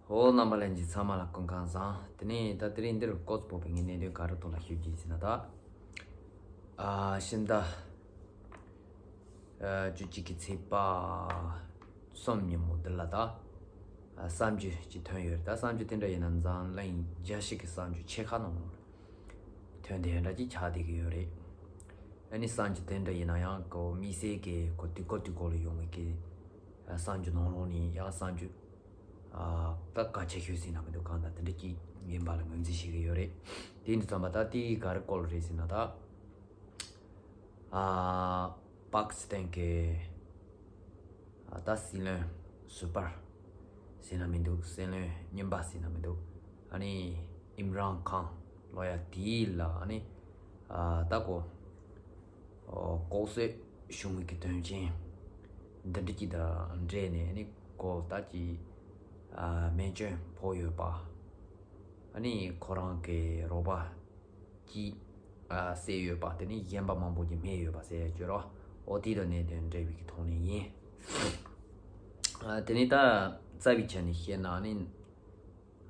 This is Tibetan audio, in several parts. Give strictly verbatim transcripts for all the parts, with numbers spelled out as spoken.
ཨོ། རྣམ་པ་ལྷན་རྒྱས་ཚང་མ་ལ་སྐུ་ཁམས་བཟང་། དེ་ནས་ད་དེ་རིང་འདིར་སྐོར་ཚོགས་པའི་ངའི་གནད་དོན་ག་རེ་ཐོག་ལ་ཞུ་རྒྱུ་ཡིན་ཟེར་ན་ད། ཨ་ཕྱི་ཟླ་ཨ་བཅུ་གཅིག་གི་ཚེས་པ་གསུམ་ཉིན་མོ་འདི་ལ་ད་ཨ་གསར་འགྱུར་ཅིག་ཐོན་ཡོད་རེད། ད་གསར་འགྱུར་དེ་འདྲ་ཡིན་ན་འཛམ་གླིང་རྒྱལ་སྤྱི་གི་གསར་འགྱུར་ཆེ་ཁག་ནང་ཐོན་བསྡད་འདྲ་ཅིག་ཆགས་བསྡད་ཀྱི་ཡོད་རེད། ཨ་ནི་གསར་འགྱུར་དེ་འདྲ་ཡིན་ན་ཡང་ཁོ་དམིགས་བསལ་གྱི་ཁོ་དུས་སྐབས་དུས་སྐབས་ལ་ཡོང་བའི་གི་གསར་འགྱུར་ནང་ལོགས་ནས་ཡང་གསར་འགྱུར་ཨ་ད་གལ་ཆེ་ཤོས་ཟེར་ན་མི་འདུག་གང་ལྟར་དེ་འདྲ་ཅིག་ཡིན་པ་ལ་ངོས་འཛིན་བྱེད་ཀྱི་ཡོད་རེད། དེ་འདྲ་ཙམ་པ་ད་དེ་ག་རེ་སྐོར་རེད་ཟེར་ན་ད། ཨ་པ་ཀི་སི་ཐན་གྱི་ཨ་ད་སྲིད་བློན་ཟུར་པ་ཟེར་ན་མི་འདུག་སྲིད་བློན་རྙིང་པ་ཟེར་ན་མི་འདུག་ཨ་ནི་ཨིམ་རཱན་ཁཱན་ལོ་ཡ་དེ་ལ་ཨ་ནི་ཨ་ད་ཁོ་ཨོ་ལྐོག་གསོད་བྱུང་བའི་གི་དོན་རྐྱེན་འདི་འདྲ་ཅིག་དང་འབྲེལ་ནས་ཨ་ནི་ཁོ་ད་ཅིག་ཨ་སྨན་བཅོས་ཕོག་ཡོད་པ། ཨ་ནི་ཁོ་རང་གི་རོགས་པ་གཅིག་ཨ་བསད་ཡོད་པ། དེ་ནས་གཞན་པ་མང་པོ་ཅིག་རྨས་ཡོད་པ་ཟེར་ཡ་བརྗོད་རོགས། ཨོ་དེ་དང་གནད་དོན་འབྲེལ་བའི་གི་ཐོག་ནས་ཡིན། ཨ་དེ་ནས་ད་རྩ་བའི་ཆ་ནས་བཤད་ན་ནི།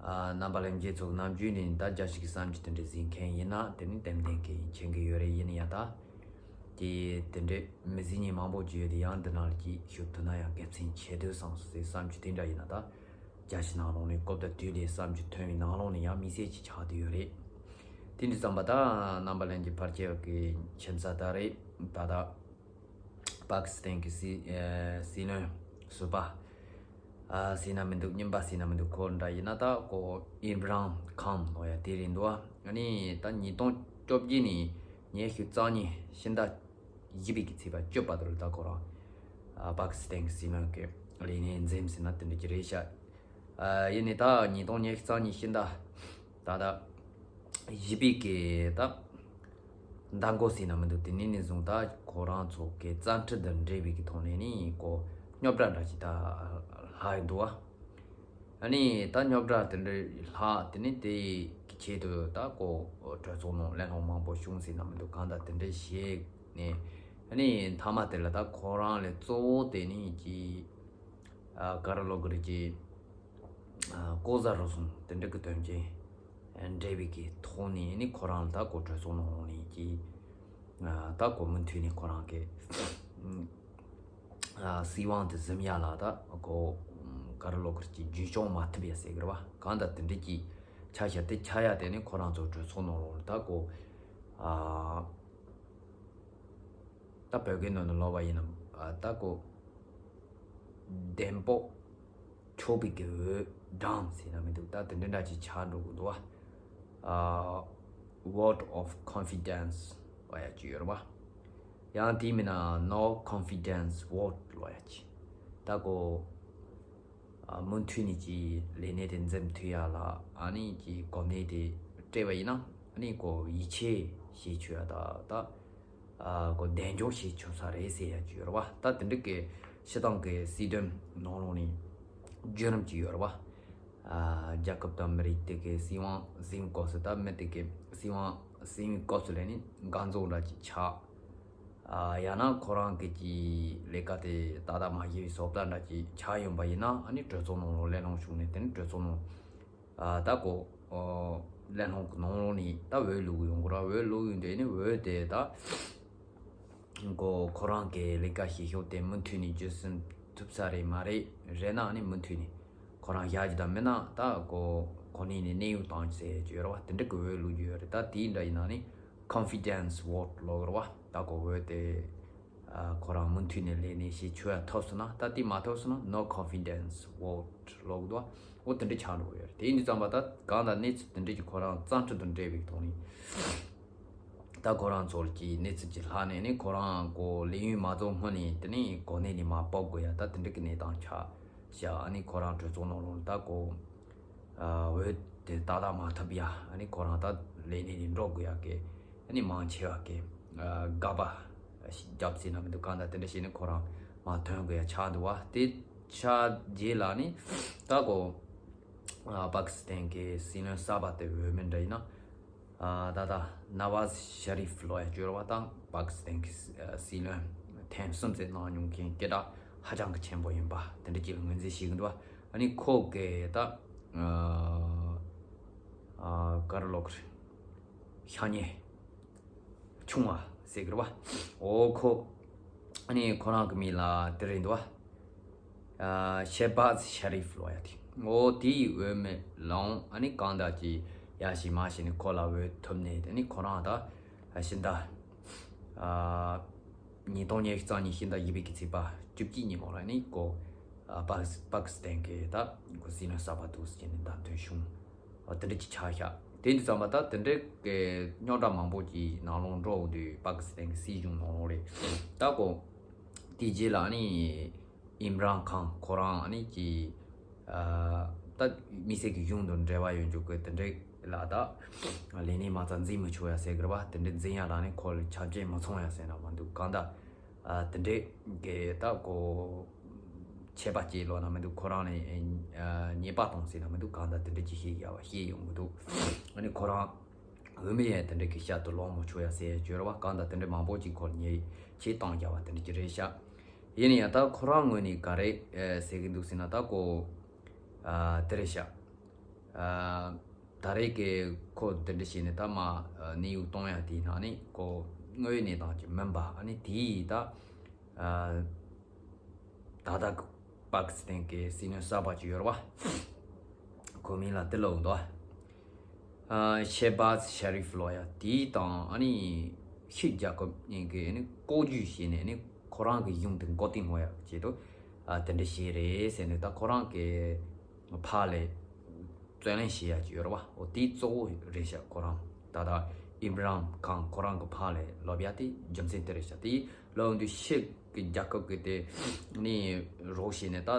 ཨ་རྣམ་པ་ལྷན་རྒྱས་ཚོ་ནམ་རྒྱུན་ནས་ད་རྒྱལ་སྤྱི་གི་གསར་འགྱུར་དེ་འདྲ་གཟིགས་མཁན་ཡིན་ན་དེ་ནི་ཏན་ཏན་གི་མཁྱེན་གི་ཡོད་རེད། ཡིན་ན་ཡང་ད་དེ་དེ་འདྲ་མི་གཟིགས་མཁན་མང་པོ་ཅིག་ཡོད་དེ། ཡང་འདི་ནང་ལ་ཅིག་ཞུ་ཐུབ་ན་ཡང་དགེ་མཚན་ཆེ་འདུག་བསམ་སོང་ཟེར། གསར་འགྱུར་དེ་འདྲ་ཡིན་ན་ད་རྒྱལ་སྤྱི་ནང་ལོགས་ནས་སྐབས་དང་དུས་ལས་གསར་འགྱུར་ཐོན་པའི་ནང་ལོགས་ནས་ཡང་དམིགས་བསལ་ཅིག་ཆགས་བསྡད་ཡོད་རེད། དེ་འདྲ་ཙམ་པ་ད་རྣམ་པ་ལྷན་རྒྱས་ཕལ་ཆེ་བ་གི་མཁྱེན་གསལ་ལྟར་རེད། ད་ད་པ་ཀི་སི་ཐན་གྱི་སྲིད་ཨ་སྲིད་བློན་ཟུར་པ་ཨ་ཟེར་ན་མི་འདུག་རྙིང་པ་ཟེར་ན་མི་འདུག་ཁོ་འདྲ་ཡིན་ན་ད་ཁོ་ཨིམ་རཱན་ཁཱན་ལོ་ཡ་དེ་རེད་འདུག་ཨ་ནི་ད་ཉིས་སྟོང་བཅོ་བརྒྱད་ནས་ཉི་ཤུ་རྩ་གཉིས་ཕྱི་ཟླ་བཞི་པའི་གི་ཚེས་པ་བཅུ་བར་དུ་ལ་ད་ཁོ་རང་ཨ་པ་ཀི་སི་ཐན་གྱི་སྲིད་བློན་གྱི་ལས་གནས་འཛེམས་ཟེར་ན་དེ་འདྲ་ཅིག་རེད་ཤག་ཨ་ཡིན་ནའི་ད་ཉིས་སྟོང་ཉི་ཤུ་རྩ་གཉིས་ཕྱི་ཟླ་ད་ད་བཞི་པའི་གི་ད་ཟླ་འགོ་ཟེར་ན་མི་འདུག་དེ་ནས་ནས་བཟུང་ད་ཁོ་རང་ཚོ་གི་བཙན་ཁྲིད་དང་འབྲེལ་བའི་གི་ཐོག་ནས་ནི་ཁོ་རྙོག་དྲ་འདྲ་ཅིག་ད་ལྷག་ཡོད་འདུག་ཨ། ཨ་ནི་ད་རྙོག་དྲ་དེ་འདྲ་ལྷག་དེ་ནི་དེ་གི་ཆེད་དུ་ད་ཁོ་གྲོས་ཚོགས་ནང་གླེང་སློང་མང་པོ་བྱུང་ཟེར་ན་མི་འདུག་གང་ལྟར་དེ་འདྲ་བྱས་ནས་ཨ་ནི་མཐའ་མ་དེ་ལ་ད་ཁོ་རང་ལས་གཙོ་བོ་དེ་ནི་ཅི་ཨ་ག་རེ་ལབ་དགོས་རེད། ཅི་ཨ་ལྐོག་ཟ་རུལ་སུངས་དེ་འདྲ་གི་དོན་རྐྱེན་འབྲེལ་བའི་གི་ཐོག་ནས་ནི་ཁོ་རང་ལ་ད་ཁོ་གྲོས་ཚོགས་ནང་ནས་ཀྱི་ཨ་ད་ཁོ་མུ་མཐུད་ནས་ཁོ་རང་གི་ཨ་སྲིད་དབང་དེ་འཛིན་ཡ་ལ་ད་ཁོ་ག་རེ་ལབ་དགོས་རེད། ཅི་རྒྱུན་སྐྱོང་མ་ཐུབ་ཡ་ཟེར་གི་རེད་བ། གང་ལྟར་དེ་འདྲ་གི་ཆ་བཞག་དེ་ཆ་ཡ་དེ་ནི་ཁོ་རང་ཚོ་གྲོས་ཚོགས་ནང་ལོགས་ལ་ད་ཁོ་ཨ་ད་བོད་སྐད་ནང་ནས་ལབ་པ་ཡིན་ན་ཨ་ད་ཁོ་གདེང་སྤོབས་ཆོག་པའི་གི་འོས་བགྲངས་ཟེར་ན་མི་འདུག་ད་དེ་འདྲ་འདྲ་ཅིག་ཆགས་འགྲོ་གི་འདུག་བ། ཨ་vote of confidence ལབ་ཡ་ཅིག་ཡོད་རེད་བ། ཡང་དེ་མིན་ན་no confidence vote ལབ་ཡ་ཅིག་ད་ཁོ་ཨ་མུ་མཐུད་ནས་ཀྱི་ལས་གནས་དེ་འཛིན་ཐུབ་ཡ་ལ་ཨ་ནི་ཀྱི་གོ་གནས་དེ་སྤྲད་པ་ཡིན་ན་ཨ་ནི་ཁོ་ཡིད་ཆེས་བྱེད་ཆོག་ཡ་ད་ད་ཨ་ཁོ་གདེང་འཇོག་བྱེད་ཆོག་ས་རེད་ཟེར་ཡ་ཅིག་ཡོད་རེད་བ། ད་དེ་འདྲ་གི་སྤྱི་བཏང་གི་སྲིད་དོན་ནང་ལོགས་ནས་བརྒྱུད་རིམ་ཅིག་ཡོད་རེད་བ། ཨ་རྒྱལ་ཁབ་དང་མི་རིགས་དེ་གའི་སྲིད་དབང་འཛིན་སྐབས་སུ་ད་མི་དེ་གའི་སྲིད་དབང་འཛིན་སྐབས་སུ་ལས་ནི་འགན་རྫོགས་འདྲ་ཅིག་ཆགས། ཨ་ཡང་ན་ཁོ་རང་གི་ཀྱི་ལས་ཀ་དེ་ཏག་ཏག་མ་བྱས་པའི་བཟོ་ལྟ་འདྲ་ཅིག་ཆགས་ཡོང་པ་ཡིན་ན་ཨ་ནི་གྲོས་ཚོགས་ནང་ལོགས་གླེང་སློང་བྱུང་ནས་དེ་ནི་གྲོས་ཚོགས་ནང་ཨ་ད་ཁོ་ཨོ་གླེང་སློང་གི་ནང་ལོགས་ནས་ད་འོས་བླུག་ཡོང་གི་ར། འོས་བླུག་ཡོང་དུས་ནི་འོས་དེ་ད་ཁོ་ཁོ་རང་གི་ལས་ཀ་བྱེད་ཕྱོགས་དེ་མུ་མཐུད་ནས་རྒྱུན་སྲིང་ཐུབ་ས་རེད་མ་རེད། རེད་ན་ཨ་ནི་མུ་མཐུད་ནས་ཁོ་རང་བཞག་རྒྱུ་དང་མིན་ན་ད་ཁོ་གོ་གནས་ནས་གནས་དབྱུང་བཏང་རྒྱུ་ཟེར་གྱི་ཡོད་རེད་བ། དེ་འདྲ་གི་འོས་བླུག་རྒྱུ་ཡོད་རེད། ད་དེའི་འདྲ་ཡིན་ན་ནི་confidence vote ལབ་ཀྱི་རེད་བ། ད་ཁོ་འོས་དེ་ཨ་ཁོ་རང་མུ་མཐུད་ནས་ལས་གནས་བྱེད་ཆོག་ཡ་ཐོབ་སོང་ན། ད་དེ་མ་ཐོབ་སོང་ན་no confidence vote ལབ་ཀྱི་འདུག་བ། འོ་དེ་འདྲ་ཆགས་འགྲོ་གི་ཡོད་རེད། དེ་ཡིན་དུས་ཙམ་པ་ད་གང་ལྟར་གནས་ཚུལ་དེ་འདྲ་གི་ཁོ་རང་བཙན་ཁྲིད་དང་འབྲེལ་བའི་ཐོག་ནས་ད་ཁོ་རང་ཚོར་གྱི་གནས་ཚུལ་གྱི་ལྷག་ནས་ནི་ཁོ་རང་ཁོ་ལས་ཡུན་མ་རྫོགས་སྔོན་ནས་དེ་ནས་གོ་གནས་ནས་མར་ཕབ་དགོས་ཡ་ད་དེ་འདྲ་གི་གནས་སྟངས་ཆགས་ཤག་ཨ་ནི་ཁོ་རང་གྲོས་ཚོགས་ནང་ལོགས་ད་ཁོ་ཨ་འོས་དེ་ཏག་ཏག་མ་ཐོབ་ཡ། ཨ་ནི་ཁོ་རང་ད་ལས་གནས་ནས་འགྲོ་དགོས་ཡ་གི་ཨ་ནི་མང་ཆེ་བ་གི་ཨ་དགག་པ་རྒྱབ་ཟེར་ན་མི་འདུག་གང་ལྟར་དེ་འདྲ་བྱས་ནས་ཁོ་རང་མར་ཐོན་དགོས་ཡ་ཆགས་འདུག་བ། དེ་ཆགས་རྗེས་ལ་ནི་ད་ཁོ་ཨ་པ་ཀི་སི་ཐན་གི་སྲིད་བློན་གསར་པ་དེ་འོས་མི་འདྲ་ཡིན་ན། ཨ་ད་ལྟ་ནཱ་ཝཱཟ་ཤ་རིབ་ལབ་ཡ་ཅིག་ཡོད་རེད་བ། ད་པ་ཀི་སི་ཐན་གྱི་སྲིད་བློན་ཐེངས་གསུམ་ཙམ་གནང་མྱོང་མཁན་སྐད་གྲགས་ཧ་ཅང་གི་ཆེན་པོ་ཡིན་པ་དེ་འདྲ་ཅིག་ལ་ངོས་འཛིན་བྱེད་ཀྱི་འདུག་ཨ་ནི་ཁོ་གིས་ད་ ཨ་ཨ་ག་རེ་ལབ་དགོས་རེད། ཤ་ཉེ་ཆུང་བ་ཟེར་གི་རེད་བ། འོ་ཁོ་ཨ་ནི་ཁོ་རང་གི་མིང་ལ་དེ་རེད་འདུག་བ། ཨ་ཤེ་བཱཛ་ཤ་རིབ་ལབ་ཡ་དེ། འོ་དེའི་འོས་མི་ལའང་ཨ་ནི་གང་ལྟར་གྱི་ཡ་ཞིག་མ་ཞིག་ནས་ཁོ་ལ་འོས་ཐོབ་ནས། དེ་ནི་ཁོ་རང་ད་ཤིང་རྟ་ཨ་ཉིས་སྟོང་ཉི་ཤུ་རྩ་གཉིས་ཤིང་རྟ་བཞི་པའི་གི་ཚེས་པ་བཅུ་གཅིག་ཉིན་མོ་ལ་ནི་ཁོ་ཨ་པཱ་ཀི་པཱ་ཀི་སི་ཐན་གི་ད་ཁོ་སྲིད་བློན་གསར་པ་འདུག་ཟེར་ནས་བདམས་ཐོན་བྱུང་། ཨ་དེ་འདྲ་ཅིག་ཆགས་ཤག་དེ་འདྲ་ཙམ་པ་ད་དེ་འདྲའི་གི་རྙོག་དྲ་མང་པོ་ཅིག་ནང་ལོགས་འགྲོ་འོང་དུས་པཱ་ཀི་སི་ཐན་གི་སྲིད་གཞུང་ནང་ལོགས་རེད། ད་ཁོ་དེ་རྗེས་ལ་ནི་ཨིམ་རཱན་ཁཱན་ཁོ་རང་ཨ་ནི་ཀྱི་ཨ་ད་དམིགས་བསལ་གྱི་གཞུང་དང་འབྲེལ་བ་ཡོད་འཇུག་གི་དེ་འདྲའི་ལ་ད་ལས་གནས་མ་རྩ་འཛིན་མི་ཆོག་ཡ་ཟེར་གི་རེད་བ། དེ་འདྲའི་འཛིན་ཡ་ལ་ནི་ཁོ་ལ་ཆ་རྐྱེན་མི་ཚང་ཡ་ཟེར་ན་མི་འདུག་གང་ལྟར་ཨ་དེ་འདྲའི་གི་ད་ཁོ་ཆད་པ་བཅད་ལབ་ན་མི་འདུག་ཁོ་རང་ནི་ཨ་ཉེས་པ་གཏོང་ཟེར་ན་མི་འདུག་གང་ལྟར་དེ་འདྲ་ཅིག་བཤད་ཡ་བ་བཤད་ཡོང་གི་འདུག་ཨ་ནི་ཁོ་རང་འོས་མི་ཡང་དེ་འདྲ་གི་ཤ་དུ་ལོག་མི་ཆོག་ཡ་ཟེར་ཡ་བྱོས་རེད་བ། གང་ལྟར་དེ་འདྲ་མང་པོ་ཅིག་ཁོ་ལ་ཉེས་ཆད་བཏང་རྒྱག་པ་དེ་འདྲ་ཅིག་རེད་ཤག་ཡིན་ན་ཡང་ད་ཁོ་རང་ངོས་ནས་ག་རེ་ཨ་ཟེར་གི་འདུག་ཟེར་ན་ད་ཁོ་ཨ་དེ་རེད་ཤག་ཨ་ད་རེས་ཀྱི་ཁོ་དེ་འདྲ་བྱས་ནས་ད་མ་ཨ་གནས་དབྱུང་གཏོང་ཡ་དེའི་ནང་ནས་ཁོ་དངོས་ཡོད་གནས་སྟངས་ཀྱི་མིན་པ་ཨ་ནི་དེའི་ད་ཨ་ད་ལྟ་གི་པཱ་ཀི་སི་ཐན་གྱི་སྲིད་བློན་གསར་པ་ཅིག་ཡོད་རེད་བ། ཁོ་མིང་ལ་དེ་ལབ་འདུག་ཨ་ཤེ་བཱཛ་ཤ་རིབ་ལོ་ཡ་དེའི་དང་ཨ་ནི་ཤེག་ཇ་ཀོབ་གཉིས་ཀྱིས་ཨ་ནི་ལྐོག་ཇུས་བྱས་ནས་ཨ་ནི་ཁོ་རང་གི་གཞུང་དེ་མགོ་རྟིང་སློག་ཡ་ཆེད་དུ་ཨ་དེ་འདྲ་བྱས་རེད་ཟེར་ནས། ད་ཁོ་རང་གི་ཕར་ལས་རྩོད་ལེན་བྱེད་ཡ་ཅིག་ཡོད་རེད་བ། འོ་དེའི་གཙོ་བོ་རེད་ཤག་ཁོ་རང་ད་ལྟ་ཨིམ་རཱན་ཁཱན་ཁོ་རང་གི་ཕར་ལས་ལོབ་ཡ་དེ་རྒྱུ་མཚན་དེ་རེད་ཤག་དེ་ལབ་དུས་ཤེག་གི་རྒྱལ་ཁབ་ཀྱི་དེ་ནི་རོགས་བྱས་ནས་ད་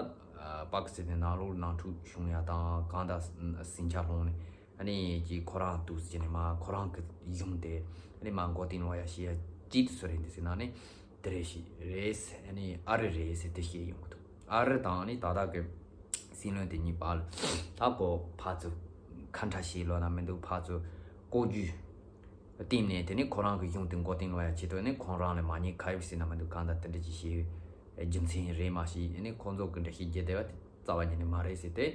ཨ་པཱ་ཀི་སི་ཐན་ནང་ལོགས་ནང་འཁྲུག་བྱུང་ཡ་དང་གང་ལྟར་ཟིང་ཆ་སློང་ནས་ཨ་ནི་ཀྱི་ཁོ་རང་འདུག་ཟེར་ནས་མ་ཁོ་རང་གི་གཞུང་དེ་ཨ་ནི་མ་མགོ་རྟིང་སློག་ཡ་བྱེད་ཡ་ཅིག་ཏུ་སུ་རེད་འདུག་ཟེར་ན་ནི་དེ་རེད་ཤི་རེད། ཨ་ནི་ཨ་རི་རེད་ཟེར་དེ་བཤད་ཡོང་གི་འདུག་ཨ་རི་དང་ཨ་ནི་ད་ལྟ་གི་སྲིད་བློན་དེ་གཉིས་བར་ལ་ད་ཁོ་ཕར་ཚུར་ཁ་འཕྲ་བྱེད་ལོ་ན་མི་འདུག་ཕར་ཚུར་ལྐོག་ཇུས་བསྟིམས་ནས་དེ་ནི་ཁོ་རང་གི་གཞུང་དེ་མགོ་རྟིང་སློག་ཡ་ཆེད་དུ་ནི་ཁོང་རང་ལ་མ་ཉེས་ཁ་གཡོགས་ཟེར་ན་མི་འདུག་གང་ལྟར་དེ་འདྲ་ཅིག་བྱས་རྒྱུ་མཚན་རེད་མ་གཞི་ཨ་ནི་ཁོང་ཚོ་གི་འགྲེལ་བཤད་རྒྱག་བསྡད་པ་དེ་རྩ་བ་ཉིད་ནས་མ་རེད་ཟེར་ཏེ།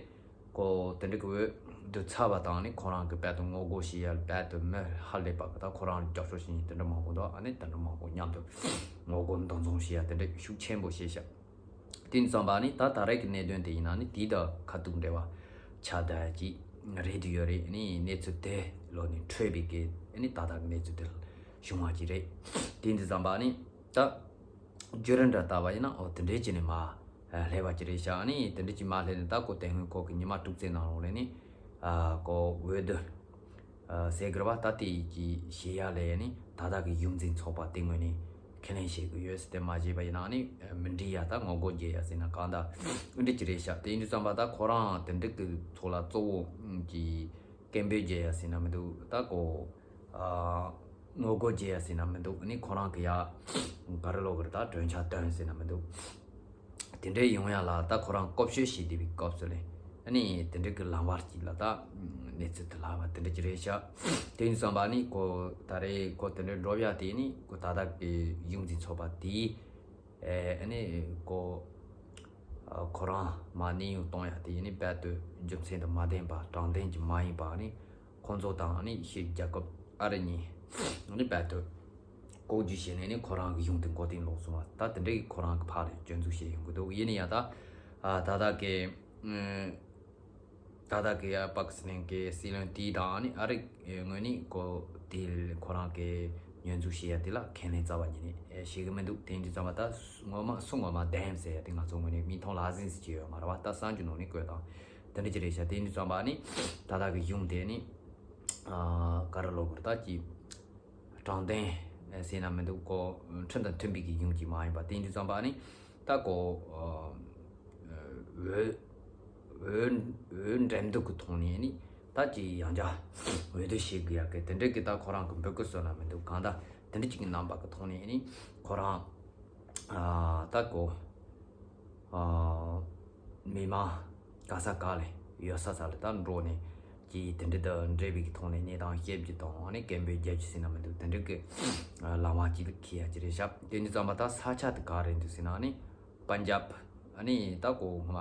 ཁོ་དེ་འདྲ་གི་འོས་བསྡུ་ཚར་བ་དང་ནི་ཁོ་རང་གི་རྦད་དེ་ངོ་རྒོལ་བྱེད་ཡ་རྦད་དེ་མི་ཧ་ལས་པ་གི་ད་ཁོ་རང་རྒྱབ་སྐྱོར་བྱེད་མཁན་དེ་འདྲ་མང་པོ་འདུག་ཨ་ནི་དེ་འདྲ་མང་པོ་མཉམ་དུ་ངོ་རྒོལ་འདུ་འཛོམས་བྱེད་ཡ་དེ་འདྲ་ཤུགས་ཆེན་པོ་བྱས་ཤག་དེ་ཙམ་པ་ནི་ད་ད་རེས་ཀྱི་གནད་དོན་དེ་ཡིན་ན་ནི་དེའི་ད་ཁ་ཐུག་འབྲེལ་བ་ཆགས་བསྡད་ཡ་ཅིག་རེད་དུ་ཡོད་རེད། ཨ་ནི་གནས་ཚུལ་དེ་ལོ་ནས་འཕྲོས་པའི་གི་ཨ་ནི་ད་ལྟ་གི་གནས་ཚུལ་དེ་བྱུང་བ་ཅིག་རེད། དེ་འདི་ཙམ་པ་ནི་ད་བརྗོད་རིམ་འདྲ་ལྟ་བ་ཡིན་ན་འོ་དེ་འདྲའི་ཅིག་ནི་མ་ཨ་སླེབས་པ་ཅིག་རེད་ཤག་ཨ་ནི་དེ་འདྲ་ཅིག་མ་སླེབས་ནས་ད་ཁོ་དེ་སྔོན་ཁོ་གི་ཉི་མ་དྲུག་ཙམ་ནང་ལོགས་ནས་ནི་ཨ་ཁོ་འོས་བསྡུ་ཨ་ཟེར་དགོས་རེད་བ། ད་དེ་ཡི་ཅིག་བྱེད་ཡ་ལས་ནི་ད་ལྟ་གི་ཡོངས་འཛིན་ཚོགས་པ་དེ་ངོས་ནས་ཁས་ལེན་བྱེད་དགོས་ཡོད་ཟེར་ཏེ་མ་བྱས་པ་ཡིན་ན་ནི་མི་འགྲིག་ཡ་ད་ངོ་རྒོལ་རྒྱག་ཡ་ཟེར་ན་གང་ལྟར་འདི་འདྲ་ཅིག་རེད་ཤག་དེ་ཡིན་དུས་ཙམ་པ་ད་ཁོ་རང་དེ་འདྲ་གི་ཚོགས་ལ་གཙོ་བོ་གི་སྐད་འབོད་རྒྱག་ཡ་ཟེར་ན་མི་འདུག་ད་ཁོ་ཨ་ངོ་རྒོལ་བྱེད་ཡ་ཟེར་ན་མི་འདུག་ཨ་ནི་ཁོ་རང་གི་ཡ་ག་རེ་ལབ་དགོས་རེད་ད་གྲོས་འཆར་བཏོན་ཟེར་ན་མི་འདུག་དེ་འདྲའི་ཡོང་ཡ་ལ་ད་ཁོ་རང་བཀོལ་སྤྱོད་བྱེད་བསྡད་པའི་སྐབས་སུ་ལས་ཨ་ནི་དེ་འདྲའི་གི་ལམ་བར་གཅིག་ལ་ད་གནས་ཚུལ་དེ་ལབ་པ་དེ་འདྲ་ཅིག་རེད་ཤག་དེ་ཡིན་ཙམ་པ་ནི་ཁོ་ད་རེས་ཁོ་དེ་འདྲའི་འགྲོ་ཡ་དེ་ནི་ཁོ་ད་ལྟ་གི་ཡོངས་འཛིན་ཚོགས་པ་དེའི་ཨ་ནི་ཁོ་ཨ་ཁོ་རང་མ་གནས་དབྱུང་གཏོང་ཡ་དེ་ཡིན་ནི་རྦད་དེ་རྒྱུ་མཚན་དང་མ་ལྡན་པ་དྲང་བདེན་གྱི་མ་ཡིན་པ་ནི་ཁོང་ཚོ་དང་ནི་ཤེག་རྒྱལ་ཁབ་ཨ་རི་གཉིས་ནི་རྦད་དེ་ལྐོག་ཇུས་བྱས་ནས་ནི་ཁོ་རང་གི་གཞུང་དེ་མགོ་རྟིང་སློག་སོང་བ། ད་དེ་འདྲའི་ཁོ་རང་གི་ཕར་ལ་སྐྱོན་འཛུགས་བྱས་ཡོང་གི་འདུག་ཡིན་ན་ཡང་ད་ཨ་ད་ལྟ་གི་ཨ་ད་ལྟ་གི་ཨ་པཱ་ཀི་སི་ཐན་གི་སྲིད་བློན་དེ་དང་ནི་ཨ་རི་ངོས་ནས་ཁོ་དེ་ཁོ་རང་གི་ཉོན་འཛུགས་བྱེད་ཡ་དེ་ལ་ཁས་ལེན་རྩ་བ་ཉིད་ནས་བྱེད་གི་མི་འདུག་དེ་འདྲ་ཙམ་པ་ད་ངོ་མ་སུ་ངོ་མ་བདེན་ཟེར་ཡ་དེ་ང་ཚོ་ངོས་ནས་མིག་མཐོང་ལག་ཟིན་ཟེར་གྱི་ཡོད་མ་རེད་བ། ད་གསར་འགྱུར་ནང་ནས་བཀོད་དང་དེ་འདྲ་ཅིག་རེད་ཤག་དེ་འདྲ་ཙམ་པ་ནི་ད་ལྟ་གི་གཞུང་དེ་ནི་ཨ་ག་རེ་ལབ་དགོས་རེད་ད་ཅིག་དྲང་བདེན་ཟེར་ན་མི་འདུག་གོ་ཁྲིམས་དང་མཐུན་པའི་གི་གཞུང་ཅིག་མ་ཡིན་པ་དེ་འདྲ་ཙམ་པ་ནི་ད་གོ་འོས་འོས་འོས་འགྲན་བསྡུར་གི་ཐོག་ནས་ནི་ད་ཅིག་ཡང་བསྐྱར་འོས་བསྡུ་བྱེད་དགོས་ཡ་གི་དེ་འདྲ་གི་ད་ཁོ་རང་གི་འབོད་སྐུལ་སོང་ན་མི་འདུག་གང་ལྟར་དེ་འདྲ་ཅིག་གི་རྣམ་པ་གི་ཐོག་ནས་ནི་ཁོ་རང་ཨ་ད་གོ་ཨ་མི་མང་ག་ས་ག་ལ་ཡོད་ས་ས་ལ་ད་འགྲོ་ནས་ཀྱི་དེ་འདྲ་དང་འབྲེལ་བའི་གི་ཐོག་ནས་གནས་སྟངས་བཤད་རྒྱུ་དང་ཨ་ནི་སྐད་འབོད་རྒྱབ་རྒྱུ་ཟེར་ན་མི་འདུག་དེ་འདྲ་གི་ལམ་བར་གཅིག་ལ་འཁེལ་ཡ་ཅིག་རེད་ཤག་དེ་འདྲ་ཙམ་པ་ད་ས་ཆ་དེ་ག་རེད་འདུག་ཟེར་ན་ཨ་ནི་པན་ཇབ་ཨ་ནི་ད་གོ་ང་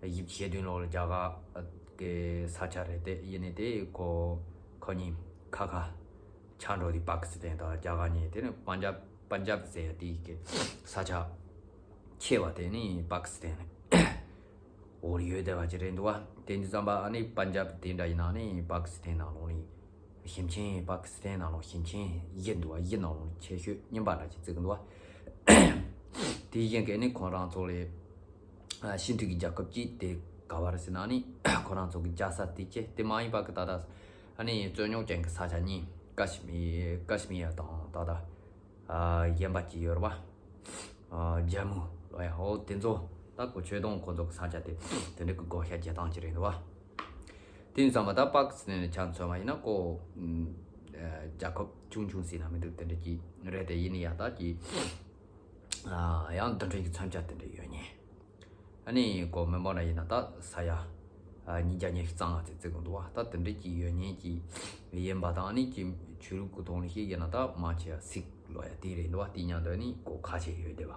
བཞི་བཅུ་ཞེ་བདུན་ལོ་ལ་རྒྱ་གར་ གི་ས་ཆ་རེད། དེ་ཡིན་ནི་དེ་ཁོ་ཁོ་གཉིས་ཁ་ཁ་ཆགས་འགྲོ་དུས་པ་ཀི་སི་ཐན་དང་རྒྱ་གར་གཉིས། དེ་ནི་པན་ཇབ་པན་ཇབ་ཟེར་ཡ་དེ་གི་ས་ཆ་ཆེ་བ་དེ་ནི་པ་ཀི་སི་ཐན་འོག་ཡོད་བསྡད་པ་ཅིག་རེད་འདུག་བ། དེ་འདི་ཙམ་པ་ཨ་ནི་པན་ཇབ་དེ་འདྲ་ཡིན་ན་ནི་པ་ཀི་སི་ཐན་ནང་ལོགས་ནི་ཞིང་ཆེན། པ་ཀི་སི་ཐན་ནང་ལོགས་ཞིང་ཆེན་བཞི་འདུག་བ། བཞི་ནང་ལོགས་ཆེ་ཤོས་རྙིང་པ་འདྲ་ཅིག་བརྩི་གི་འདུག་བ། དེ་བཞིན་གྱི་ནི་ཁོ་རང་ཚོ་ལས་ཨ་སྤྱི་འཐུས་ཀྱི་རྒྱལ་ཁབ་ཅིག་དེ་ག་བ་རེད་ཟེར་ན་ནི་ཁོ་རང་ཚོ་གི་རྒྱལ་ས་དེ་ཅེ་དེ་མ་ཡིན་པ་གི་ད་ལྟ་ཨ་ནི་རྩོད་རྙོག་ཅན་གྱི་ས་ཆ་གཉིས། ཀ་ཤི་མི་ཀ་ཤི་མི་ཡ་དང་ད་ལྟ་ཨ་གཞན་པ་ཅིག་ཡོད་རེད་བ། ཨ་ཇམ་མུ་ལོ་ཡ་ཧོ་དེ་ཚོ་ད་གོ་ཆོད་དོང་ཁོ་ཚོ་གི་ས་ཆ་དེ་དེ་འདྲ་གི་བགོ་བཤའ་རྒྱག་སྟངས་ཅིག་རེད་འདུག་བ། དེ་ཡིན་ཙང་མ་ད་པ་ཀི་སི་ཐན་ནས་ཆ་མཚོན་པ་ཡིན་ན་ཁོ་ཨ་རྒྱལ་ཁབ་ཆུང་ཆུང་ཟེར་ན་མི་འདུག་དེ་འདྲ་ཅིག་རེད། དེ་ཡིན་ནི་ཡ་ད་ཅིག་ཨ་ཡང་འདི་འདྲ་གི་མཚོན་ཆ་དེ་འདྲ་ཡོད་ཉེ། ཨ་ནི་ཁོ་མི་མང་ན་ཡིན་ན་ད་ས་ཡ་ཨ་ཉིས་བརྒྱ་ཉི་ཤུ་རྩ་ལྔ་ཙམ་བརྩི་གི་འདུག་བ། ད་དེ་འདྲ་ཅིག་ཡོད་ཉེ་ཅིག་ཡིན་པ་དང་། ཨ་ནི་ཅིག་ཆོས་ལུགས་ཀྱི་ཐོག་ནས་ཤེས་ཡིན་ན་ད་མང་ཆེ་བ་སིག་ལོ་ཡ་དེ་རེད་འདུག་བ། དེ་མཉམ་དུ་ཨ་ནི་ཁོ་ཁ་ཤས་ཡོད་བསྡད་པ།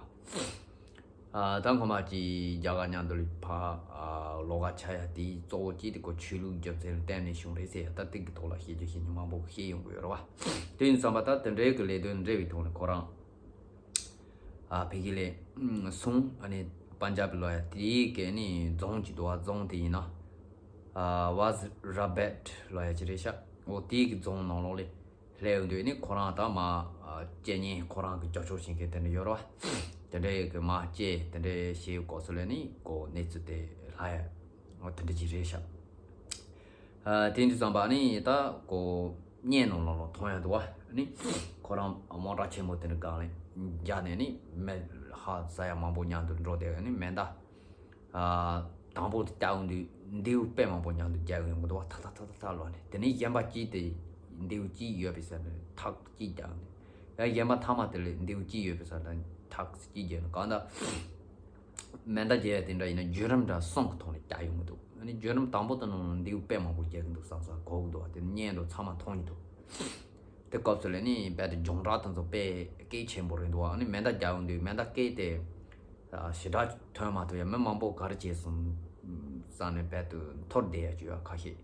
ཨ་ད་ཁོ་མ་ཅིག་རྒྱ་གར་མཉམ་དུ་ལ་ཕ་ཨ་ལོགས་ཀ་ཆགས་ཡ་དེ་གཙོ་བོ་གཅིག་དེ་ཁོ་ཆོས་ལུགས་རྒྱུ་མཚན་ལ་བརྟེན་ནས་བྱུང་རེད་ཟེར་ཡ། ད་དེ་གི་ཐོག་ལ་བཤད་རྒྱུ་བཤད་རྒྱུ་མང་པོ་བཤད་ཡོང་གི་ཡོད་རེད་བ། དེ་ཡིན་ཙང་མ་ད་དེ་འདྲའི་གི་ལས་དོན་འབྲེལ་བའི་ཐོག་ནས་ཁོ་རང་ཨ་ཕ་གི་ལ་སོང་། ཨ་ནི་པན་ཇབ་ལོ་ཡ་དེ་གི་ནི་རྫོང་གཅིག་འདུག་བ། རྫོང་དེ་ཡིན་ན་ཨ་ཝ་ཛི་ར་བེད་ལོ་ཡ་ཅིག་རེད་ཤག་འོ་དེ་གི་རྫོང་ནང་ལོགས་ལ་སླེབས་ཡོང་དུས་ནི་ཁོ་རང་ད་མ་ཨ་སྐྱེ་གཉེན་ཁོ་རང་གི་ཀྱོ་ཅོ་བྱེད་མཁན་དེ་འདྲ་ཡོད་རེད་བ། དེ་འདྲའི་གི་མ་སྐྱེ་དེ་འདྲའི་བྱེད་སྐབས་སུ་ལ་ནི་ཁོ་གནས་ཚུལ་དེ་ལྷག་ཡ་འོ་དེ་འདྲ་ཅིག་རེད་ཤག་ཨ་དེ་འདྲ་ཙམ་པ་ནི་ད་ཁོ་བརྙན་ནང་ལོགས་ལ་མཐོང་ཡ་འདུག་བ། ནི་ཁོ་རང་མོ་ཊ་ཆེན་མོ་དེ་འདྲ་སྒང་ལ་རྒྱག་ནས་ནི་མེ་ཧ་ཟ་ཡ་མང་པོ་མཉམ་དུ་འགྲོ་བསྡད་ནི་མེ་མདའ་ཨ་དང་པོ་དེ་རྒྱག་ཡོང་དུས་མདེའུ་དཔེ་མང་པོ་མཉམ་དུ་རྒྱག་ཡོང་གི་འདུག་བ། ཐག་ཐག་ཐག་ཐག་ཐག་ལོག་ནས། དེ་ནས་གཞན་པ་གཅིག་དེ་མདེའུ་གཅིག་ཡོད་པའི་ས་ནས་ཐག་གཅིག་རྒྱག་ནས། ཡང་གཞན་པ་ཐ་མ་དེ་ལ་མདེའུ་གཅིག་ཡོད་པའི་ས་ནས་ཐག་གཅིག་རྒྱག་ནས། གང་ལྟར་མེ་མདའ་རྒྱག་ཡ་དེ་འདྲ་ཡིན་ན་བརྒྱུད་རིམ་འདྲ་གསུམ་གྱི་ཐོག་ནས་རྒྱག་ཡོང་གི་འདུག་ཨ་ནི་བརྒྱུད་རིམ་དང་པོ་དེ་ནང་མདེའུ་དཔེ་མང་པོ་རྒྱག་གི་འདུག་བསམ་བསམ་གོ་གི་འདུག་དེ་བརྙན་དུ་ཚང་མ་མཐོང་གི་འདུག་དེ་སྐབས་སུ་ལ་ནི་རྦད་དེ་སྦྱོང་བརྡར་དེ་ཚོ་དཔེ་གལ་ཆེན་པོ་རེད་འདུག་ཨ་ནི་མེ་མདའ་རྒྱག་ཡོང་དུས་མེ་མདའ་སྐད་དེ་ཞེ་དྲག་ཐོན་མ་ཐུབ་ཡ། མི་མང་པོ་ག་རེ་བྱས་སོང་བསམ་ནས་རྦད་དེ་འཐོར་བསྡད་ཡ་བྱུང་ཡ་ཁ་ཤས་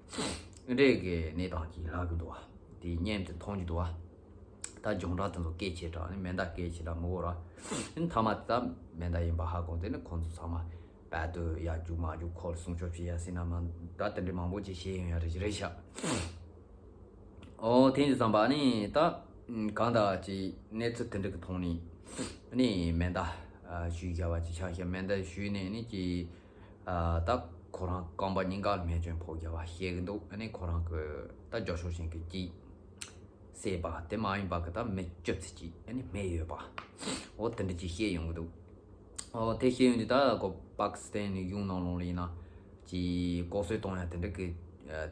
འདྲས་ཀྱི་གནས་སྟངས་ཅིག་ལྷག་གི་འདུག་ཨ་དེ་བརྙན་དུ་མཐོང་གི་འདུག་ཨ། ད་སྦྱོང་བརྡར་དེ་ཚོ་སྐད་ཆེ་དྲགས་ནི་མེ་མདའ་སྐད་ཆེ་དྲགས་མི་དགོས་ར། ཨ་ནི་མཐའ་མ་ད་མེ་མདའ་ཡིན་པ་ཧ་གོ། དེ་ནི་ཁོང་ཚོ་ཚང་མ་རྦད་དེ་ཡར་རྒྱུག་མར་རྒྱུག་ཁོ་ལ་སྲུང་སྐྱོབ་བྱེད་ཡ་ཟེར་ན་མ་ད་དེ་འདྲ་མང་པོ་ཅིག་བྱས་ཡོང་ཡ་རེད་རེད་ཤག་འོ་དེ་འདྲ་ཙམ་པ་ནི་ད་གང་ལྟར་ཅིག་གནས་ཚུལ་དེ་འདྲ་གི་ཐོག་ནས་ནི་མེ་མདའ་གཞུས་བཞག་པ་ཅིག་ཆགས་ཤག་མེ་མདའ་གཞུས་ནས་ནི་ཅིག་ད་ཁོ་རང་རྐང་པ་གཉིས་ཀ་ལ་རྨས་སྐྱོན་ཕོག་བཞག་པ་བཤད་གི་འདུག་ཨ་ནི་ཁོ་རང་གི་ད་རྒྱབ་སྐྱོར་བྱེད་མཁན་གཅིག་བསད་པ་དེ་མ་ཡིན་པ་གི་ད་མི་བཅུ་ཙམ་ཅིག་ཨ་ནི་རྨས་ཡོད་པ། འོ་དེ་འདྲ་ཅིག་བཤད་ཡོང་གི་འདུག་འོ་དེ་བཤད་ཡོང་དུས་ད་ཁོ་པ་ཀི་སི་ཐན་ནི་གཞུང་ནང་ལོགས་ལ་ཡིན་ན་ཅིག་ལྐོག་གསོད་གཏོང་ཡ་དེ་འདྲ་གི་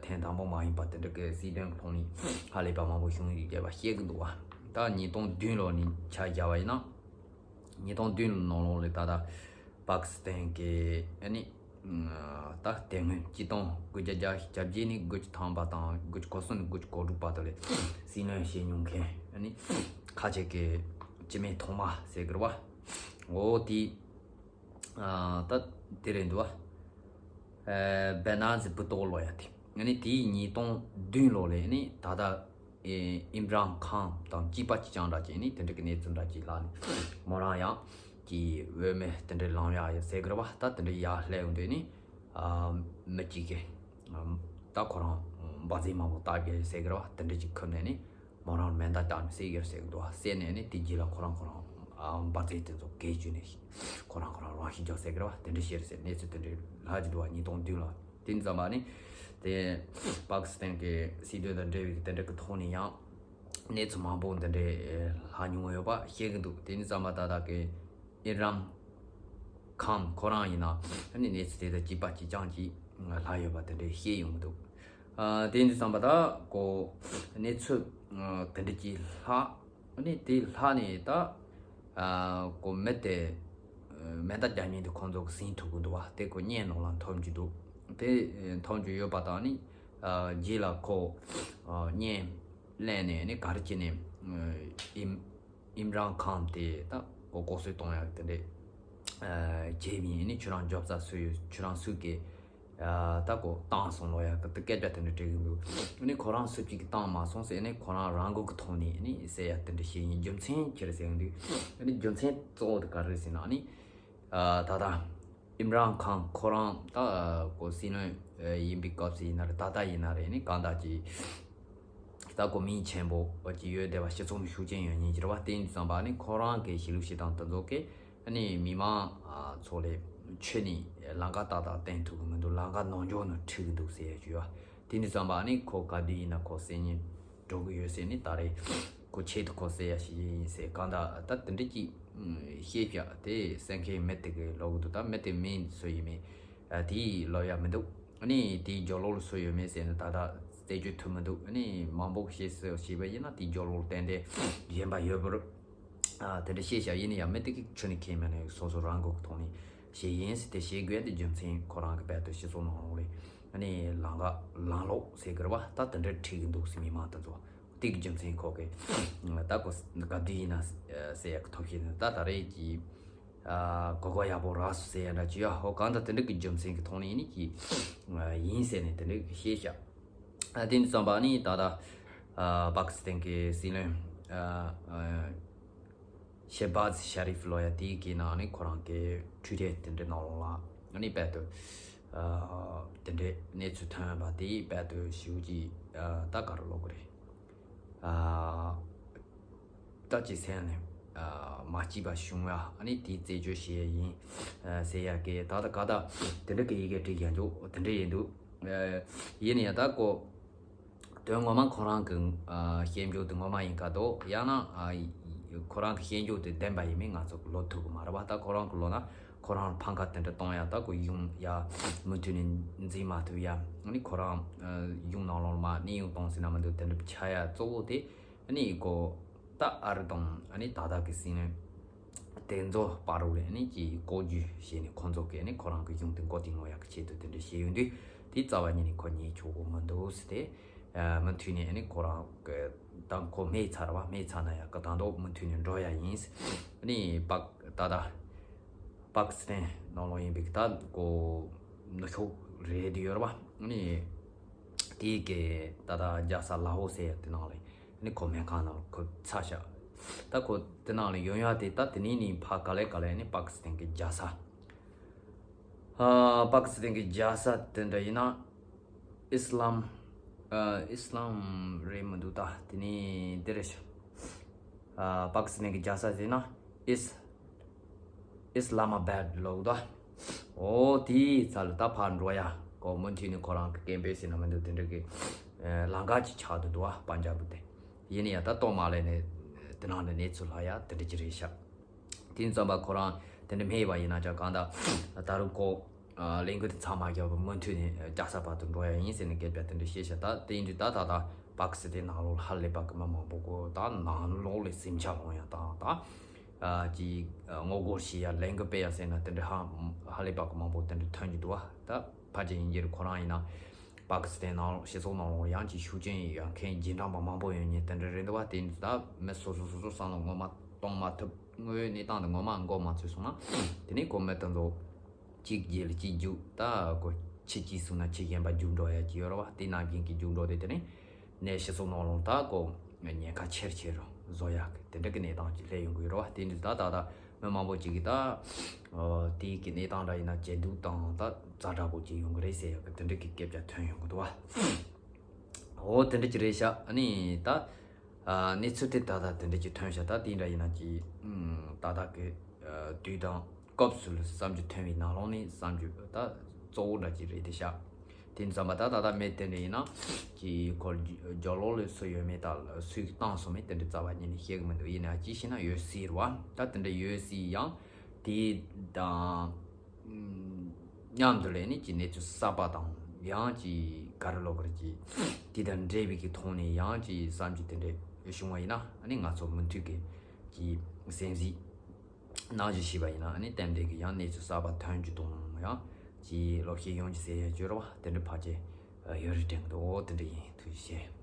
ཐེངས་དང་པོ་མ་ཡིན་པ་དེ་འདྲ་གི་སྲིད་དོན་གི་ཐོག་ནས་ཧ་ལས་པ་མང་པོ་བྱུང་ཡོད་ཅེས་པ་བཤད་གི་འདུག་བ། ད་ཉིས་སྟོང་བདུན་ལོ་ནས་ཆ་བཞག་པ་ཡིན་ན། ཉིས་སྟོང་བདུན་ལོ་ནང་ལོགས་ལ་ད་ལྟ་པ་ཀི་སི་ཐན་གྱི་ཨ་ནི་ད་དེ་སྔོན་སྤྱི་སྟོང་དགུ་བརྒྱ་བརྒྱད་ཅུ་གྱ་བརྒྱད་ནས་དགུ་བཅུ་ཐམ་པ་དང་དགུ་བཅུ་གོ་གསུམ་ནས་དགུ་བཅུ་གོ་དྲུག་བར་དུ་ལ་སྲིད་བློན་བྱས་མྱོང་མཁན་ཨ་ནི་ཁ་ཆེ་གི་སྤྱི་མེས་ཐོག་མ་ཟེར་གི་རེད་བ། འོ་དེ་ད་དེ་རེད་འདུག་བ། བེ་ན་ཟི་བུ་ཏོག་ལོ་ཡ་དེ་ཨ་ནི་དེའི་ཉིས་སྟོང་བདུན་ལོ་ལ་ཨ་ནི་ད་ལྟ་ཨེ་ཨིམ་རཱན་ཁཱན་དང་གཅིག་པ་གཅིག་རྐྱང་འདྲ་ཅིག་ནི་དེ་འདྲ་གི་གནས་ཚུལ་འདྲ་ཅིག་ལ་ནི་མོ་རང་ཡང་གི་འོས་མི་དེ་འདྲའི་ལངས་ཡག་ཡོད་ཟེར་གི་རེད་བ། ད་དེ་འདྲའི་ཡར་སླེབས་ཡོང་དུས་ནི་ཨ་མི་གཅིག་གི་ཨ་ད་ཁོ་རང་འབར་རྫས་མང་པོ་བཏགས་ཡོད་ཟེར་གི་རེད་བ། དེ་འདྲ་ཅིག་ཁུར་ནས་ནི་མོ་རང་མེ་མདའ་བཏགས་ནས་བསད་ཡོད་ཟེར་གི་འདུག་བ། བསད་ནས་ནི་དེ་རྗེས་ལ་ཁོ་རང་ཁོ་རང་ཨ་འབར་རྫས་དེ་ཚོ་བཀལ་བཅུག་ནས་ཁོ་རང་ཁོ་རང་རང་ཤི་འཇོག་ཟེར་གི་རེད་བ། དེ་འདྲ་བཤད་རེད་ཟེར་གནས་ཚུལ་དེ་འདྲའི་ལྷག་ཅིག་འདུག་བ། ཉིས་སྟོང་བདུན་ལ། དེ་ཙམ་པ་ནི་དེ་པ་ཀི་སི་ཐན་གྱི་སྲིད་དོན་དང་འབྲེལ་བའི་དེ་འདྲ་གི་ཐོག་ནས་ཡང་གནས་ཚུལ་མང་པོ་འདི་འདྲའི་ལྷག་མྱོང་ཡོད་པ་བཤད་གི་འདུག་དེ་ནི་ཙམ་པ་ཏག་ཏག་གི་ཨིམ་རཱན་ཁཱན་ཁོ་རང་ཡིན་ན་ནི་གནས་ཚུལ་དེ་དང་གཅིག་པ་གཅིག་རྐྱང་གཅིག་ལྷག་ཡོད་པ་དེ་འདྲའི་བཤད་ཡོང་གི་འདུག་ཨ་དེ་ནི་ཙམ་པ་ཏག་ཏག་གི་གནས་ཚུལ་དེ་འདྲ་གཅིག་ལྷག་ཨ་ནི་དེ་ལྷག་ནས་ད་ཨ་ཁོ་མི་དེ་ཨ་མེ་མདའ་རྒྱག་མཁན་དེ་ཁོང་ཚོ་གི་ཟིན་ཐུབ་གི་འདུག་བ། དེ་ཁོ་བརྙན་ནང་ལ་མཐོང་རྒྱུ་འདུག་དེ་ཨ་མཐོང་རྒྱུ་ཡོད་པ་དང་ནི་ཨ་རྗེས་ལ་ཁོ་ཨ་བརྙན་ལེན་ནས་ནི་ག་རེ་བྱས་ནས་ཨ་ཨིམ་ཨིམ་རཱན་ཁཱན་དེ་ད་ཁོ་ལྐོག་གསོད་གཏོང་ཡག་དེ་འདྲས་ཨ་བྱས་པ་ཡིན། ནི་ཁྱོད་རང་མགྱོགས་ཙམ་བཟོས་ཡོད། ཁྱོད་རང་ཚོས་ཀྱི་ ད་ཀོ་བཏང་སོང་ལོ་ཡ་ད་སྐད་ཆ་དེ་འདྲ་དྲིས་གི་འདུག་ཨ་ནི་ཁོ་རང་སུ་གཅིག་གིས་བཏང་མ་སོང་ཟེར་ནས་ཁོ་རང་རང་འགུལ་གི་ཐོག་ནས་ཨ་ནི་ཟེར་ཡ་དེ་འདྲ་བཤད་ཡིན། རྒྱུ་མཚན་ཁྱེར་ཟེར་གི་འདུག་ཨ་ནི་རྒྱུ་མཚན་གཙོ་བོ་དེ་ག་རེ་ཟེར་ན་ཨ་ནི། ད་ལྟ་ཨིམ་རཱན་ཁཱན་ཁོ་རང་ད་ཀོ་སྲིད་བློན་ཡིན་པའི་སྐབས་སུ་ཡིན་ན་རེད། ད་ལྟ་ཡིན་ན་རེད། ཨ་ནི་གང་ལྟར་གྱི་ད་ཀོ་མིང་ཆེན་པོ་ཅིག་ཡོད་བསྡད་པ། སྤྱི་ཚོགས་ནང་ཤུགས་རྐྱེན་ཡོད་མཁན་ཅིག་རེད་བ། དེ་ཡིན་དུས་ཙམ་པ་ཨ་ནི་ཁོ་རང་གི་གཞིས་ལུགས་སྤྱི་དང་དེ་ཚོ་གི་ཨ་ནི་མི་མང་ཚོ་ལས་ཆོས་ནི་ལམ་ཁ་ཏག་ཏག་བསྟན་ཐུབ་ཀྱི་མི་འདུག་ལམ་ཁ་ནང་འཇོག་ནང་ཁྲིད་ཀྱི་འདུག་ཟེར་ཡ་ཅིག་ཡོད། དེ་ཡིན་དུས་ཙམ་པ་ཨ་ནི་ཁོ་ག་དུས་ཡིན་ན་ཁོ་སེམས་ཉིད་འགྲོ་གི་ཡོད་ཟེར་ནས་ད་རེས་ཁོ་ཆེད་དུ་ཁོ་ཟེར་ཡ་ཞིག་ཡིན་ཟེར་གང་ལྟར་ད་དེ་འདྲ་ཅིག་བཤད་བཞག་དེ་གསན་མཁན་མི་དེ་གི་ལོག་གི་འདུག་ད་མི་དེ་མིང་སུ་ཡིན་མིན་དེའི་ལོག་ཡ་མི་འདུག་ཨ་ནི་དེའི་སྦྱོར་ཀློག་ལ་སུ་ཡོད་མེད་ཟེར་ནས་ད་ལྟ་རྩད་གཅོད་ཐུབ་མི་འདུག་ཨ་ནི་མང་པོ་བཤད་སྲོལ་བྱས་པ་ཡིན་ན་དེའི་སྦྱོར་ཀློག་ཏན་ཏན་གཞན་པ་ཡོད་པར། ཨ་དེ་འདྲ་བཤད་བཞག་ཡིན་ན་ཡང་མི་དེ་གི་ཆུ་ནི་ཁེལ་མེད་ནས་སོ་སོ་རང་གི་ཐོག་ནས་བཤད་ཡིན་ཟེར་དེ་བཤད་དགོས་དེ་རྒྱུ་མཚན་ཁོ་རང་གི་རྦད་དེ་སྤྱི་ཚོགས་ནང་ལོགས་ལས་ཨ་ནི་ལམ་ཁ་ལམ་ལོག་ཟེར་གི་རེད་བ། ད་དེ་འདྲ་ཁྲིད་གི་འདུག་ཟེར་མི་མང་དེ་ཚོ་དེ་གི་རྒྱུ་མཚན་ཁོ་གི་ད་ཁོ་ག་དུས་ཡིན་ན་ཟེར་ཡག་གི་ཐབས་ཤེས་ནི་ད་ད་རེས་ཀྱི་ཨ་གོ་གོ་ཡག་པོ་རག་སོང་ཟེར་ཡ་འདྲ་ཅི་ཡ་ཧོ་གང་ལྟར་དེ་འདྲ་གི་རྒྱུ་མཚན་གི་ཐོག་ནས་ཡིན་ནི་ཀྱི་ཡིན་ཟེར་ནས་དེ་འདྲ་གི་བཤད་བཞག་ཨ་དེ་ནི་བསམ་པ་ནི་ད་ལྟ་ཨ་པ་ཀི་སི་ཐན་གྱི་སྲིད་བློན་ཨ་ཨ་ཤེ་བཱཛ་ཤ་རིབ་ལོ་ཡ་དེའི་གི་ནང་ནས་ཁོ་རང་གི་འཕྲུལ་རིག་དེ་འདྲའི་ནང་ལོགས་ལ་ཨ་ནི་རྦད་དེ་ཨ་དེ་འདྲའི་གནས་ཚུལ་ཐོན་པ་དེ་རྦད་དེ་ཞེ་པོ་ཅིག་ཨ་ད་ག་རེ་ལབ་དགོས་རེད། ཨ་ད་ཅིག་སེམས་ནས་ཨ་མ་སྐྱིད་པ་བྱུང་ཡ་ཨ་ནི་དེའི་རྩད་གཅོད་བྱེད་ཡ་ཡིན་ཨ་ཟེར་ཡ་གི་ད་ལྟ་ག་ད་དེ་འདྲ་གི་ཡི་གེ་བྲིས་ཡ་འཇུག་དེ་འདྲ་ཡིན་འདུག་ཨ་ཡིན་ཡ་ད་ཀོ་དོན་ངོ་མ་ཁོ་རང་གི་ཨ་སྐྱོན་བརྗོད་དེ་ངོ་མ་ཡིན་ག་དོ་ཡང་ན་ཨ་ཁོ་རང་གི་སྐྱོན་བརྗོད་དེ་བདེན་པ་ཡིན་མིན་ང་ཚོ་གི་ལོ་ཐུག་གི་མ་རེད་བ། ད་ཁོ་རང་གི་ལོ་ན་ཁོ་རང་ལ་ཕམ་ཁ་དེ་འདྲ་གཏོང་ཡ་ད་ཀོ་ཡུང་ཡ་མུ་མཐུད་ནས་འཛིན་མ་ཐུབ་ཡ་ཨ་ནི་ཁོ་རང་ཨ་ཡུང་ནང་ལོགས་མ་གནས་དབྱུང་གཏོང་ཟིན་ན་མི་འདུག་དེ་འདྲ་ཆགས་ཡ་གཙོ་བོ་དེ། ཨ་ནི་ཀོ་ད་ཨ་རི་དང་ཨ་ནི་ད་ལྟ་གི་སྲིད་བློན་དེ་ཚོ་བར་རུ་ཨ་ནི་ཀྱི་ལྐོག་ཇུས་བྱས་ནས་ཁོ་ཚོ་གི་ཨ་ནི་ཁོ་རང་གི་གཞུང་དེ་མགོ་རྟིང་སློག་ཡག་གི་ཆེད་དུ་དེ་འདྲ་བྱས་ཡོང་དུས་དེ་རྩ་བ་ཉིད་ནས་ཁོ་ཉན་ཆོག་གི་མི་འདུག་ཟེར་ཏེ། ཨ་མུ་མཐུད་ནས་ཨ་ནི་ཁོ་རང་གི་ད་ཁོ་མེད་ཚར་བ་མེད་ཚར་ན་ཡག་གི་ད་མདོ་མུ་མཐུད་ནས་འགྲོ་ཡ་ཡིན། ཨ་ནི་པག་ད་ལྟ་པ་ཀི་སི་ཐན་ནང་ལོགས་ཡིན་པའི་ད་ཀོ་ནུབ་ཕྱོགས་རེད་དུ་ཡོད་རེད་བ། ཨ་ནི་དེའི་གི་ད་ལྟ་རྒྱལ་ས་ལ་ཧོ་ཟེར་ཡ་དེ་ནང་ལ་ནི་ཁོ་སྨན་ཁང་ནང་ལ་ཁོ་ཚ་ཤག་ད་ཁོ་དེ་ནང་ལ་ཡོང་ཡ་དེ་ད་དེ་ནས་ནི་ཕ་ག་ལེ་ག་ལེ་ནི་པ་ཀི་སི་ཐན་གི་རྒྱལ་ས། ཨ་པ་ཀི་སི་ཐན་གི་རྒྱལ་ས་དེ་འདྲ་ཡིན་ན་ཨིས་ལམ། ཨ་ཨིས་ལམ་རེད་མི་འདུག་ད་དེ་ནས་འདི་རེད་ཤག་ཨ་པ་ཀི་སི་ཐན་གི་རྒྱལ་ས་ཟེར་ན་ཨིས། ཨིས་ལ་མ་བཱད་ལོག་ད། ཨོ་དེའི་རྩ་ལ་ད་ཕར་འགྲོ་ཡ་ཀོ་མུ་མཐུད་ནས་ཁོ་རང་གི་ཀེམ་པེན་ཟེར་ན་མི་འདུག་དེ་འདྲ་གི་ལམ་ཁ་ཅིག་ཆགས་འདུག་འདུག་ཨ་པན་ཇབ་དེ། ཡིན་ན་ཡང་ད་ལྟོ་མ་ལས་ནས་དེ་ནང་ནས་གནས་ཚུལ་ལྷག་ཡ་དེ་འདྲ་ཅིག་རེད་ཤག་དེ་ཙམ་པ་ཁོ་རང་དེ་འདྲ་མེད་པ་ཡིན་ན་ཅང་གང་ད་ད་རུང་ཀོ་ལས་འགུལ་དེ་ཚང་མ་རྒྱབ་མུ་མཐུད་ནས་རྒྱལ་ས་བར་དུ་འགྲོ་ཡ་ཡིན་ཟེར་ནས་སྐད་ཆ་དེ་འདྲ་བཤད་ཤག་ད་དེ་ཡིན་དུས་ད་ད་ད་པ་ཀི་སི་ཐན་ནང་ལོགས་ཧ་ལས་པ་གི་མི་མང་པོ་ཀོ་ད་ནང་ལོགས་ལས་སེམས་ཆགས་ཡོང་ཡ་དང་ད། ཨ་ཅིག་ཨ་ངོ་རྒོལ་བྱེད་ཡ་ལས་འགུལ་སྤེལ་ཡ་ཟེར་ན་དེ་འདྲ་ཧ་ཧ་ལས་པ་གི་མང་པོ་དེ་འདྲ་ཐོན་གྱི་འདུག་བ། ད་ཕལ་ཆེར་ཡིན་གྱི་རེད། ཁོ་རང་ཡིན་ན་པ་ཀི་སི་ཐན་ནང་ལོགས་སྤྱི་ཚོགས་ནང་ལོགས་ཡང་ཅིག་ཤུགས་རྐྱེན་ཡོད་མཁན་རྗེས་འབྲང་པ་མང་པོ་ཡོད་མཁན་དེ་འདྲ་རེད་འདུག་བ། དེ་ཡིན་དུས་ད་མི་སོ་སོ་སོ་སོ་བསམ་བློ་ངོ་མ་གཏོང་མ་ཐུབ། དངོས་ཡོད་གནས་སྟངས་དེ་ངོ་མ་མགོ་མ་ཚོས་སོང་ན་དེ་ནས་ཁོ་མི་དེ་ཚོ་གཅིག་རྗེས་ལ་གཅིག་རྒྱུག་ད་ཁོ་ཁྱི་གཅིག་བཟུང་ན་ཁྱི་གཞན་པ་རྒྱུག་འགྲོ་ཡ་གཅིག་ཡོད་རེད་བ། དེ་ནང་བཞིན་གྱི་རྒྱུག་འགྲོ་དེ་དེ་ནས་ནས་སྤྱི་ཚོགས་ནང་ལོགས་ད་ཀོ་ཉེན་ཁ་ཆེར་ཆེར་བཟོ་ཡག་གི་དེ་འདྲ་གི་གནས་སྟངས་ཅིག་སླེབས་ཡོང་གི་ཡོད་རེད་བ། དེ་འདྲ་ད་ད་ད་མི་མང་པོ་ཅིག་གིས་ད་དེའི་གི་གནས་སྟངས་འདྲ་ཡིན་ན་ཇེ་སྡུག་དང་ད་ཛ་དྲག་པོ་ཅིག་ཡོང་གི་རེད་ཟེར་ཡག་གི་དེ་འདྲ་གི་སྐད་ཆ་ཐོན་ཡོང་གི་འདུག་བ། འོ་དེ་འདྲ་ཅིག་རེད་ཤག་ཨ་ནི་ད་གནས་ཚུལ་དེ་ད་ད་དེ་འདྲ་ཅིག་ཐོན་ཤག་ད་དེ་འདྲ་ཡིན་ན་ཅིག་ད་ད་གི་དུས་དང་། སྐབས་སུ་བསམ་རྒྱུ་ཐོན་པའི་ནང་ལོགས་ནས་བསམ་རྒྱུ་ད་གཙོ་བོ་འདྲ་ཅིག་རེད་དེ་ཤག་དེ་ཙམ་པ་ད་ད་ལྟ་མི་དེ་འདྲ་ཡིན་ན་ཀྱི་ཁོ་སྦྱོར་ཀློག་ལས་སུ་ཡོད་མེད་ད་སུས་བཏང་སོང་མེད་དེ་འདྲ་རྩ་བ་ཉིད་ནས་ཤེས་གི་མི་འདུག་ཡིན་ན་ཅི་ཤེས་ན་ཡོད་སྲིད་རེད་བ། ད་དེ་འདྲ་ཡོད་སྲིད་ཡང་དེ་དང་མཉམ་དུ་ལས་ནས་ཀྱི་གནས་ཚུལ་གསར་པ་དང་ཡང་ཀྱི་ག་རེ་ལབ་དགོས་རེད་ཀྱི་དེ་དང་འབྲེལ་བའི་གི་ཐོག་ནས་ཡང་ཀྱི་བསམ་རྒྱུ་དེ་འདྲ་བྱུང་བ་ཡིན་ན་ཨ་ནི་ང་ཚོ་མུ་མཐུད་ཀྱི་ཀྱི་སེམས་གཟིགས། ནང་བཞིན་ཤེས་པ་ཡིན་ན་ཨ་ནི་ཏན་ཏན་གྱི་ཡང་གནས་ཚུལ་གསར་པ་ཐོན་རྒྱུ་དང་ཡང་ཅིག་ལོག་ཤེས་ཡོང་རྒྱུ་ཟེར་ཡ་བརྗོད་ར་བ་དེ་འདྲ་ཕལ་ཆེར་ཡོད་རེད་དྲན་གི་འདུག་འོ་དེ་འདྲ་ཡིན། ཐུགས་རྗེ་ཆེ།